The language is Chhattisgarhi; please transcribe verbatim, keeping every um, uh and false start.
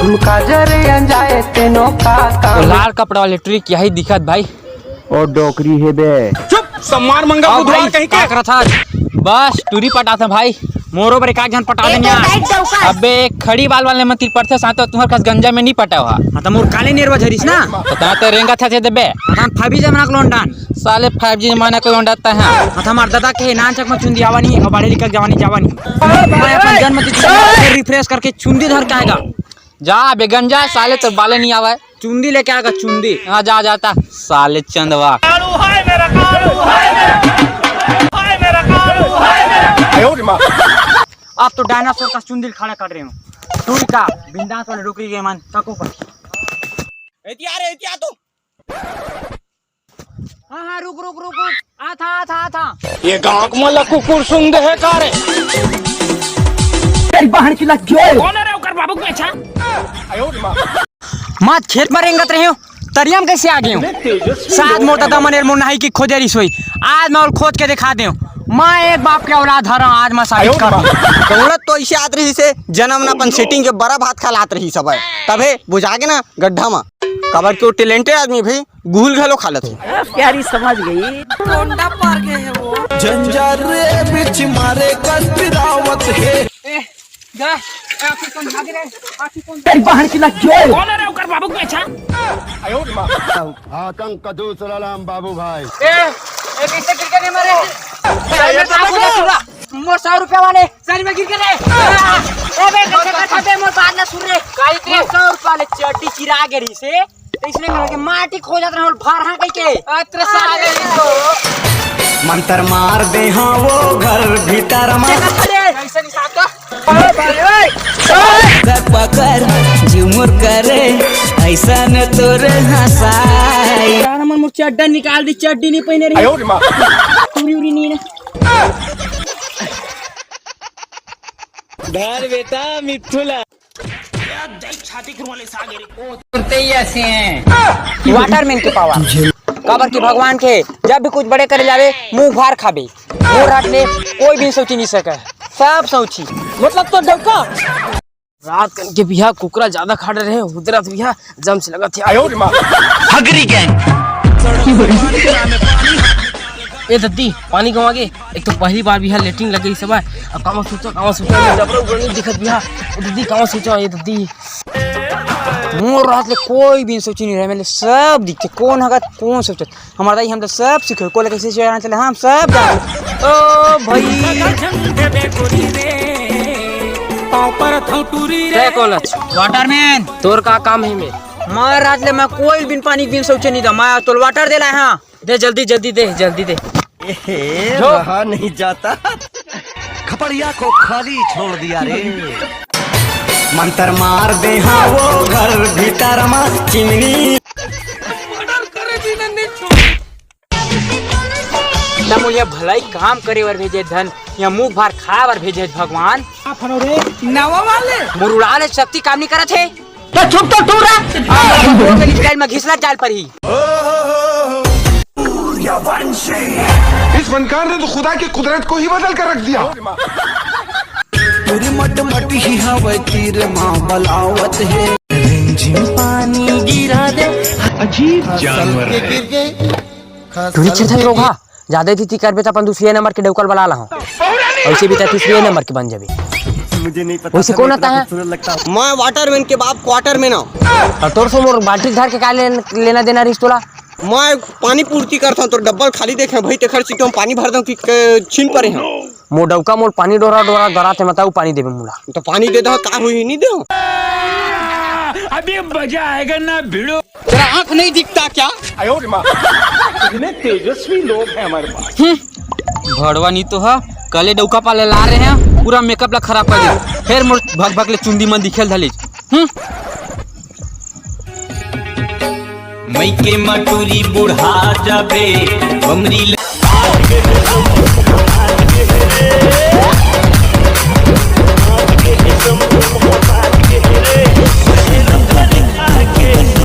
काजर अंजाए तेनो का काम। लाल कपड़ा वाले ट्रिक यही दिखत भाई। ओ डोकरी हे बे। चुप, सम्मान मंगा बुधवार कहीं के। का करत हस? बस टूरी पटात हस भाई। मोरो बर एक आध झन पटा देन यार। अबे खड़ी बाल वाले मन तीर पड़थे साथ, तुहर कस गंजा में नहीं पटाव हा। हाँ, त मोर काले नेरवा झरिस ना। त ता त रेंगत हस देबे। हाँ, त five G जमाना के लोंडान। साले five G जमाना के लोंडा ता है। हाँ, त हमार दादा के नान चक में चुंदी आवा नहीं, और बाड़े लिखक जवानी जावा नहीं। मैं अपन जन्म तिथि रिफ्रेश करके चुंदी धर के आएगा। जा बे गंजा, साले तोर बाले नहीं आवे। चुंदी लेके आएगा चुंदी। हाँ, जा, जाता साले चंदवा। अब तो डायनासोर का चुंदी खड़ा कर रहे हो। टूरी का बिंदास वाले रुक गए मन तको पर। एतिया रे, एतिया तो। हाँ, हाँ, रुक, रुक, रुक, रुक। आ था, आ था, आ था। ये गांव में लकु कुरसुंग है का रे? तेरी बहन की लग गई। कौन है रे ओकर बाबू के बेटा? मात खेत में रेंगत रहे हो, तरिया में कैसे आ गए हो? साथ मोटा दमन एर मोर नहाई की खोदे रही सोई। आज मैं और खोद के दिखा दे हूँ। मैं एक बाप के औलाद हरा, आज मैं साबित कर दूँ। दौड़त तो ऐसे आत रही से, जन्म न अपन सेटिंग के बड़ा भात खा लात रही सब है। तभे बुझा के ना गड्ढा में। काबर के वो टैलेंटेड आदमी भाई, गुल घलो खा लेथे। प्यारी समझ गई। कोंडा पार गए है वो। जंजाल रे बीच मारे कष्ट रावत है। ए, जा, ए, आखिर कौन भाग रहे? आखिर कौन? तेरी बहन की लग गई। कौन है रे ओकर बाबू के बेटा? आतंक का दूसरा नाम बाबू भाई। ए, ए, कैसे गिर के नहीं मरे? ए, ये तो पूरा, पूरा। मोर सौ रुपया वाले सर में गिर के रे। ए बे, कइसे कथा बे, मोर बात ना सुन रे। काई के? मोर सौ रुपया वाले चड्डी चिरा गे रही से, तो इसने कहा कि माटी खो जात रहे और भर हाँ कही के। अत्र साले तो। मंत्र मार दे हाँ वो घर भीतर में। कैसे नहीं साथ का? पकड़ पकड़ झुमुर करे, ऐसा न तोर हंसाई। यार, हमर मोर चड्डा निकाल दी, चड्डी नहीं पहने रही। आयो रे माँ। पूरी उरी नहीं ना। धर बेटा मिथुला। वाटरमैन के पावर। काबर कि भगवान के जब भी कुछ बड़े करे जावे, मुंह भार खाबे। मोर हाथ ले कोई भी सोची नहीं सके, सब सोची। मतलब तो डौका। रात कन के बिहा कुकरा ज्यादा खा रहे, उधर रात बिहा जम से लगत है। आयो रे माँ। हगरी गैंग। ए दद्दी, पानी गवा गे। एक तो पहली बार बिहा लेटरिन लगे सब है। अब कामा सोचा, कामा सोचा, ये डबरा उबरा नहीं दिखत बिहा। ए दद्दी, कामा सोचा, ये दद्दी। मोर रात ले कोई भी सोची नहीं रहे, मैंने सब दिखते। कौन हगत, कौन सोचत। हमार दाई हम तो सब सीखे, कोला कैसे चलाना चले, हम सब जाने। ओ भाई। तय कौन अच? वाटरमैन। तोर का काम है में? मार रात ले मैं कोई बिन पानी बिन सोचे नहीं था, मैं तोल वाटर दे लाया हाँ। दे जल्दी, जल्दी दे, जल्दी दे। ए, जो। रहा नहीं जाता। खपड़िया को खाली छोड़ दिया रे। मंत्र मार दे हाँ वो घर भीतर मा चिमनी। ना मोर यहाँ भलाई काम करे बर भेजे धन, यहाँ मुंह भार खाए बर भेजे भगवान। आप हनो रे, नवा वाले। मोर उड़ान शक्ति काम नहीं करत हे। तो चुप तो टूरा। स्टाइल में घिसला चाल पर ही। इस फनकार ने तो खुदा की कुदरत को ही बदल कर रख दिया। पूरी मट मट ही हवे तीर माँ बलावत है। रिमझिम पानी गिरा दे। अजीब जानवर है। तू रिक्शा था रोगा। ज्यादा थी करबे त अपन दूसरे नंबर के डौकल वाला ला हो। ऐसे भी त तीसरे नंबर के बन जाबे। मुझे नहीं पता वैसे था, कौन मैं आता इतना है? खूबसूरत लगता हूँ। मैं वाटरमैन के बाप क्वार्टरमैन हूँ। और तोर से मोर बाल्टी धर के का लेन-, लेना देना रहीस तोला? मैं पानी पूर्ति करता हूँ, तोर डब्बल खाली देखे भाई, तेखर से क्यों पानी भर दूँ कि क-, छीन पड़े हैं। मोर डौका मोर पानी डोरा डोरा गराते, मतलब पानी देबे मोला। तो पानी दे दो, का हुई नहीं दो। अभी मजा आएगा ना भिड़ो। तेरा आंख नहीं दिखता क्या? इतने तेजस्वी लोग हैं हमारे पास। हम्म, भड़वा नहीं तो हा, कले डौका पाले ला रहे हैं, पूरा मेकअप ला खराब कर दे। फिर मोर भग भग ले चुंदी मन दिखेल धले। हम्म। मई के मटूरी बुढ़ा जाबे, बमरी ले